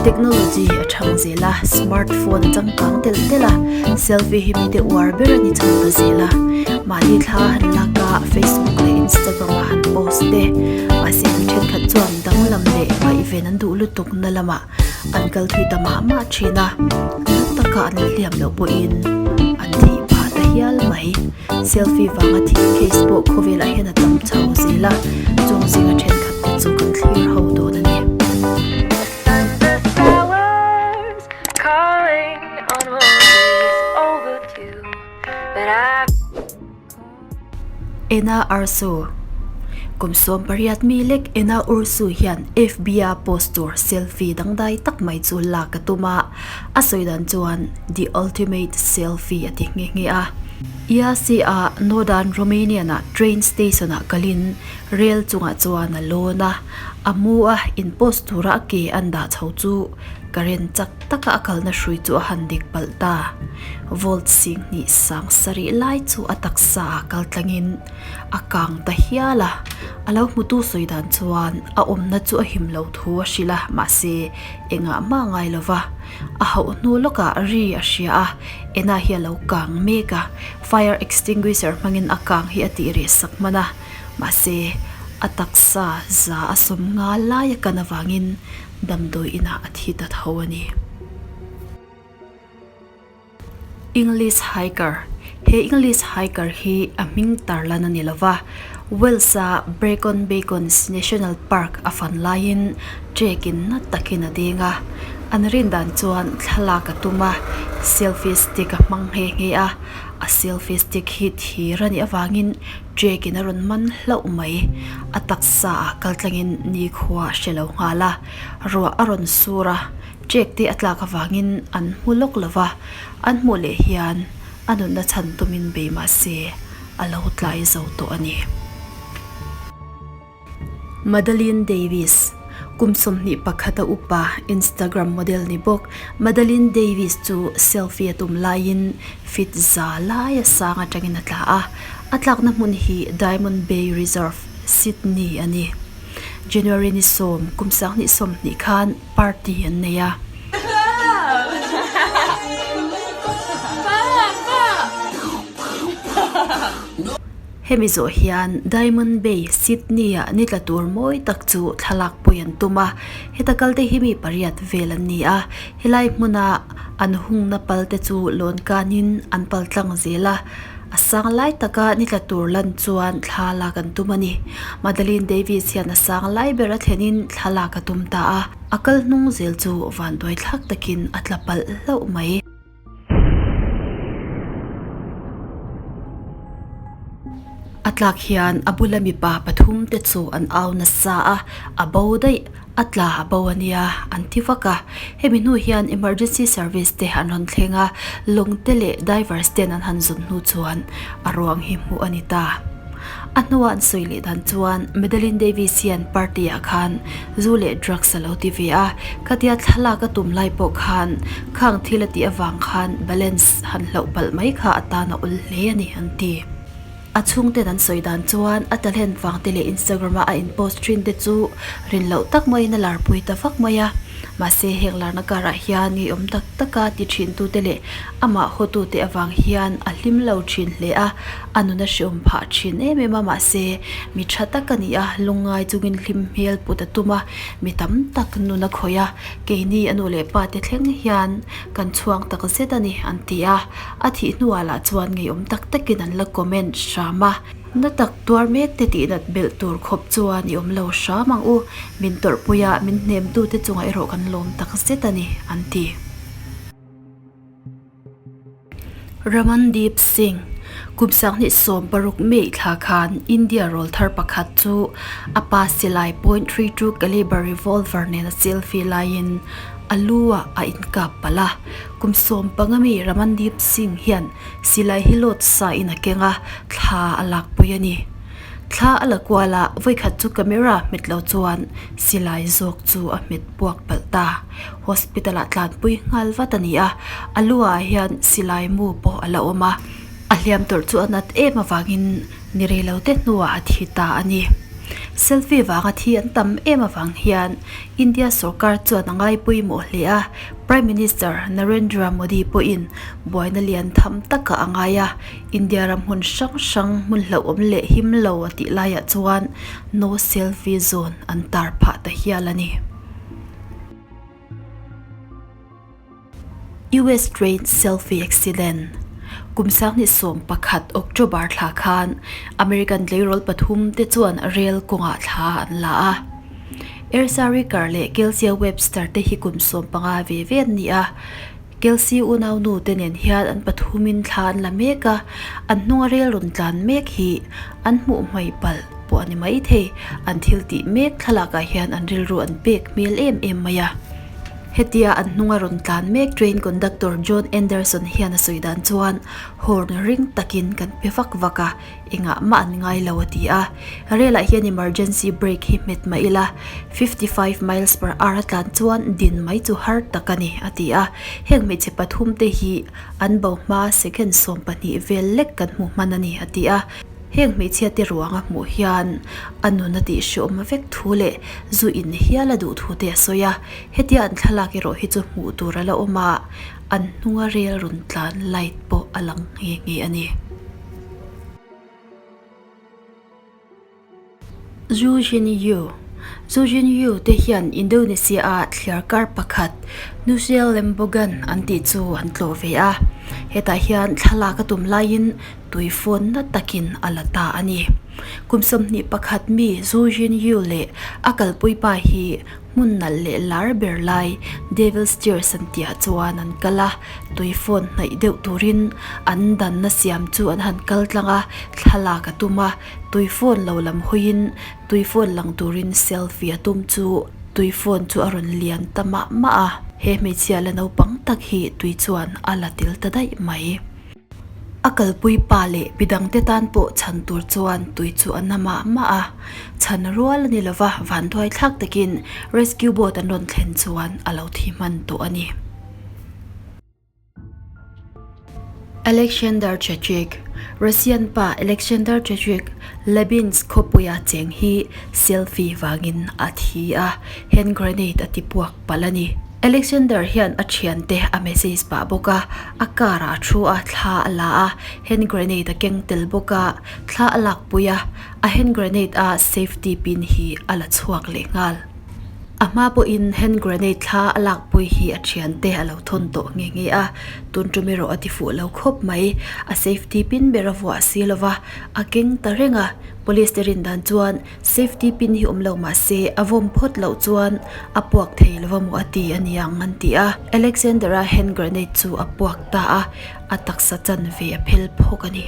Technology a thang zel a, smart phone a changkang telh telh a, selfie hi mite uar ber a ni chho ta zel a. Mahni thla han lak a, Facebook leh Instagram ah han post te, mahse mi thenkhat chuan danglam leh ngaihven an duh lutuk na lamah an kal thui ta mah mah thin a, na taka an hliam loh pawhin an thih phah ta hial mai. Selfie vanga thih case pawh khawvelah hian a tam chho zel a, chung zinga thenkhat te chu kan thlir ho dawn a ni. Ena Arsu Kum 18 mi lek Ena Ursu hian FB-a post tur selfie dangdai tak mai chu lak a tum a, a sawi dan chuan The Ultimate Selfie a ti nghe nghe a. Iasi-a Northern Romanian-a train station-ah kalin rel chungah chuan a lawn a, a mu a in post tura a ke an dah chho chu current chak taka a kalna hrui chu a han dik palh ta. Volt sing hnih sang sarih lai chu a taksa ah kal tlangin a kang ta hial a, a lo hmutu sawi dan chuan a awmna chu a him lo thu a hrilh a, mahse engah mah ngai lo va, a hauh hnu lawkah ri a hria a, ena hi a lo kang mek a, fire extinguisher hmangin a kang hi a tih reh sak hman a, mahse a taksa za a sawm nga lai a kan avangin damdawi inah a thi ta tho a ni. English Hiker, He English Hiker hi a hming tarlan a ni lova, Wales-a Brecon Beacons National Park a fan laiin trek-in na takin a deng a. An rin dan chuan thlalak a tum a, selfie stick a hmang nghe nghe a. A selfie stick hi thir a nih avangin trek-in a rawn man hlauh mai. A taksa ah kaltlangin nikhua a hre lo nghal a, ruah a rawn sur a. Check te a tlak avangin an hmu lawk lo va, an hmuh leh hian a nunna chhan tumin bei mah se a lo tlai zo tawh a ni. Madeline Davis, Kum 21 a upa Instagram model ni bawk Madeline Davis chu selfie a tum laiin fit za laia sang atangin a tla a, a tlakna hmun hi Diamond Bay Reserve, Sydney a ni. January ni sawm kum 2020 khan party an nei a. Hemi zawh hian Diamond Bay, Sydney-ah ni tla tur mawi tak chu thlalak pui an tum a. Heta kalte hi mi pariat vel an ni a. Helai hmuna an hungna palte chu lawn kanin an pal tlang zel a. A sang lai taka ni tla tur lan chuan thla lak an tum a ni. Madeline Davis hian a sang lai ber a thlenin thla lak a tum ta a, a kal hnung zel chu vanduai thlak takin a tla palh hlauh mai. A tlak hian a bula mipa pathum te chu an au nasa a, a bo daih. A tla a bo a nia an ti vak a, hemi hnu hian emergency service te an rawn thleng a, lawng te leh divers ten an han zun hnu chuan a ruang hi hmuh a ni ta. A hnua an sawi leh dan chuan Madeline Davis hian party ah khan zu leh drugs a lo ti ve a, khatia thlalak a tum lai pawh khan khang thil a tih avang khan balance han hlauh palh mai kha a tan a ul hle a ni an ti. A chhungten an sawi dan chuan a talent vang te leh Instagram a a in post thin te chu rin loh tak maiin a larpui ta vak mai a. Mahse heng larna karah hian ngeiawm tak taka ti thin tu te leh amah hawtu te avang hian a hlim lo thin hle a, a nun a hreawm phah thin em em a mahse mi tha tak a ni a, lungngai chungin hlim hmel put a tum a, mi tam tak nun a khawih a, keini a nu leh pa te thleng hian kan chhuang tak zet a ni an ti a. A thih hnuah lah chuan ngeiawm tak takin an la comment hram a, na tak tuar mek te tih nat belh tur khawp chuan i awm lo hram ang u, min tawrhpui a, min hnemtute chungah erawh kan lawm tak zet a ni, an ti. Ramandeep Singh, Kum 2016 May thla khan India rawlthar pakhat chu a pa silai point 32 caliber revolver nen a selfie laiin A lu ah a inkap palh a, kum 15 mi Ramandeep Singh hian silai hi load sa in a keng a, thla a lak pui a ni. Thla a la kual a, vawikhat chu camera hmet lo chuan silai zawk chu a hmet puak palh ta. Hospital ah tlanpui nghal vat a ni a, a lu ah hian silai mu pawh a la awm a, a hliam tawrh chu a nat em avangin ni rei lo te hnuah a thi ta a ni. Selfie vanga thi an tam em avang hian India sorkar chuan a ngai pawimawh hle a, Prime Minister Narendra Modi pawhin buaina lian tham takah a ngai a, India ram hmun hrang hrang hmun hlauhawm leh him lo a tih laiah chuan No Selfie Zone an tar phah ta hial a ni. US Train Selfie Accident, Kum 2011 October thla khan American tleirawl pathum te chuan rel kawngah thla an la a. Ersa Ricker leh Kelsey Webster te hi kum 15 ve ve an ni a. Kelsey unaunu te nen hian an pathumin thla an la mek a, an hnunga rel rawn tlan mek hi an hmuh hmai palh pawh a ni maithei. An thil tih mek thlalakah hian an rilru an pek hmel em em mai a. Hetia an hnunga rawn tlan mek train conductor John Anderson hian a sawi dan chuan horn ring takin kan pe vak vak a, engah mah an ngai lo a ti a. Rail ah hian emergency brake hi hmet mah ila 55 miles per hour a tlan chuan din mai chu har tak a ni a ti a. Heng hmeichhe pathum te hi an bo hma second 12 vel lek kan hmu hman a ni a ti a. Heng hmeichhia te ruang a hmuh hian a nun a tih hreawm vek thu leh zu in hial a duh thu te a sawi a, hetia an thlalak erawh hi chu hmuh tur a la awm a, an hnunga rel rawn tlan light pawh a lang nghe nghe a ni. Zhu Jinyu Zhu Jinyu te hian Indonesia a thliar kar pakhat Nusa Lembogan an tih chu an tlawh ve a, hetah hian thlalak a tum laiin Tui fawn na takin a la ta a ni. Kum 21 mi Zhu Jinyu leh a kalpui pa hi hmun nalh leh lar ber lai Devil's Tears an tihah chuan an kal a, tui fawn hnaih deuh turin an danna siam chu an han kal tlang a, thlalak a tum a, tui fawn lo lam hawiin tui fawn lang turin selfie a tum chu tui fawn chu a rawn lian ta mah mah a, he hmeichhia la naupang tak hi tui chuan a la tel ta daih mai. A kalpui pa leh midangte tan pawh chhan tur chuan tui chu a na mah mah a, chhan rual a ni lova vanduai thlak takin rescue boat an rawn thlen chuan a lo thi hman tawh a ni. Alexander Chechik, Russian pa Alexander Chechik, Labinsk khawpuia cheng hi selfie vangin a thi a, hand grenade a ti puak palh a ni. Alexander hian a thiante a message pah bawk a, a car ah a thu a, thla a la a, hand grenade a keng tel bawk a, thla a lak pui a, a hand grenade a safety pin hi a la chhuak leh nghal. A hma pawhin hand grenade thla a lak pui hi a thiante a lo thawn tawh nghe nghe a, tun tum erawh a ti fuh lo khawp mai, a safety pin ber a vuah si lova, a keng ta reng a, police te rin dan chuan Safety pin hi awm lo mah se a vawm phawt loh chuan a puak thei lo va maw a ti a niang an ti a. Alexander-a hand grenade chu a puak ta a, a taksa chanve a phel phawk a ni.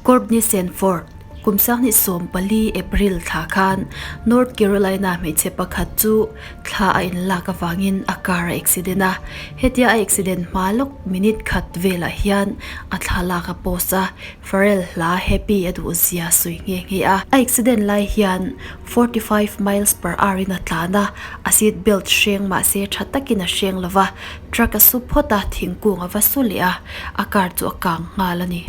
Courtney Sanford, Kum 2014 April thla khan North Carolina hmeichhe pakhat chu thla a inlak avangin a car a accident a. Hetia a accident hma lawk minute khat velah hian a thlalak a post a, Pharrell hla Happy a duh zia sawi nghe nghe a. A accident lai hian 45 miles per hour in a tlan a, a seat belt hreng mahse tha takin a hreng lova, truck a su phawt a, thingkung a va su leh a, a car chu a kang nghal a ni.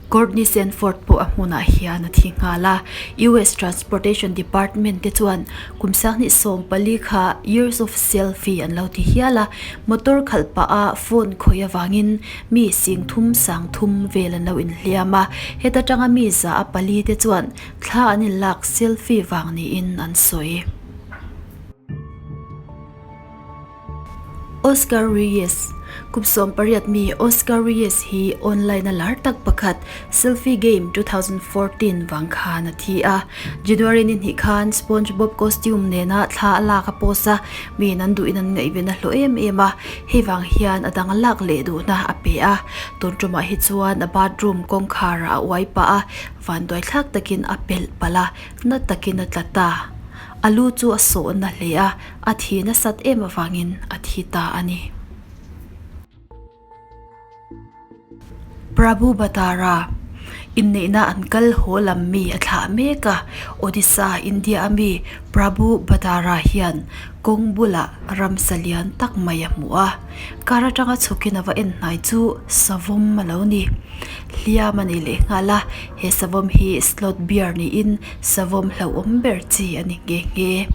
Courtney Sanford pawh a hmunah hian a thi nghal a, US Transportation Department te chuan kum 2014 kha Years of Selfie an lo ti hial a, motor khalh pah a phone khawih avangin Mi singthum sangthum vel an lo inhliam a, heta tanga mi za a pali te chuan thla an inlak selfie vang niin an sawi. Oscar Reyes, Kum 18 mi Oscar Reyes hi online a lar tak pakhat Selfie Game 2014 vang khan a thi a. January ni hnih khan SpongeBob costume nena thla a lak a post a, miin an duhin an ngaihven a hlawh em em a. Hei vang hian a dang lak leh duhna a pe a, tun tumah hi chuan a bathroom kawngkhar ah a uai pah a, vanduai thlak takin a pelh palh a, na takin a tla ta. A lu chu a sawh na hle a, a thi nasat em avangin a thi ta a ni. Prabhu Bhatara. Inneihna an kal haw lam mi a thlah mek a, Odisha, India a mi Prabhu Bhatara hian kawng bulah ramsa lian tak mai a hmu a. Car atanga chhukin a va en hnai chu savawm a lo ni. Hliam a ni leh nghal a, he savawm hi sloth bear niin savawm hlauhawm ber chi a ni nghe nghe.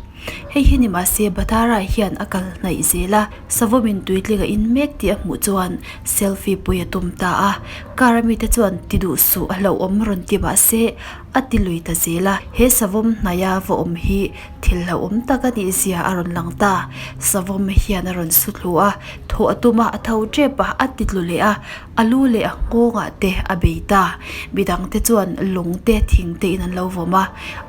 Hei hi ni mahse Bhatara hian a kal hnaih zel a, savawmin tuitling a in mek tih a hmuh chuan selfie pui a tum ta a. Car a mite chuan ti duh suh a hlauhawm rawn ti mahse a ti lui ta zel a. He savawm hnaia va awm hi thil hlauhawm tak a nih zia a rawn lang ta. Savawm hian a rawn su thlu a, thawh a tum a, a tho tep a, a ti tlu leh a, a lu leh a nghawngah te a bei ta. Midang te chuan lung te thing te in an lo vawm a,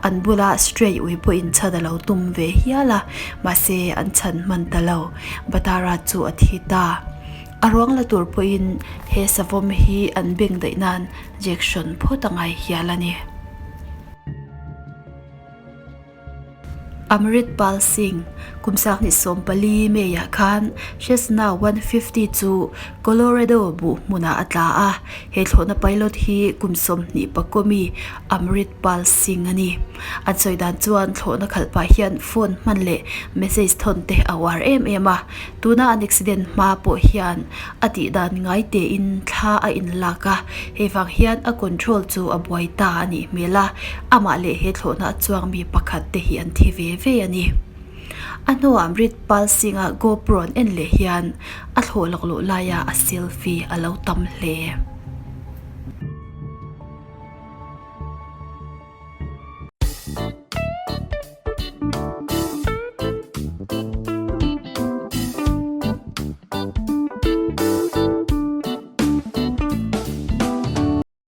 an bula stray ui pawhin chhan a lo tum ve hial a, mahse an chhan hman ta lo. Batara chu a thi ta. A ruang la tur pawhin he savawm hi an beng daih nan jection phawt a ngai hial a ni. Amrit Pal Singh, kum sanghnih 14 May-ah khan Cessna 150 chu Colorado buh hmunah a tla a, he thlawhna pilot hi kum 20 pakawmi Amrit Pal Singh a ni. An sawi dan chuan thlawhna khalh pah hian phone hman leh message thawn te a uar em em a, tuna an accident hma pawh hian a tih dan ngai tein thla a inlak a, hei vang hian a control chu a buai ta a nih hmel a. Amah leh he thlawhna chuang mi pakhat te hi an thi ve ve a ni. A hnuah Amrit Pal Singh-a GoPro an en leh hian a thlawh lak loh laia a selfie a lo tam hle.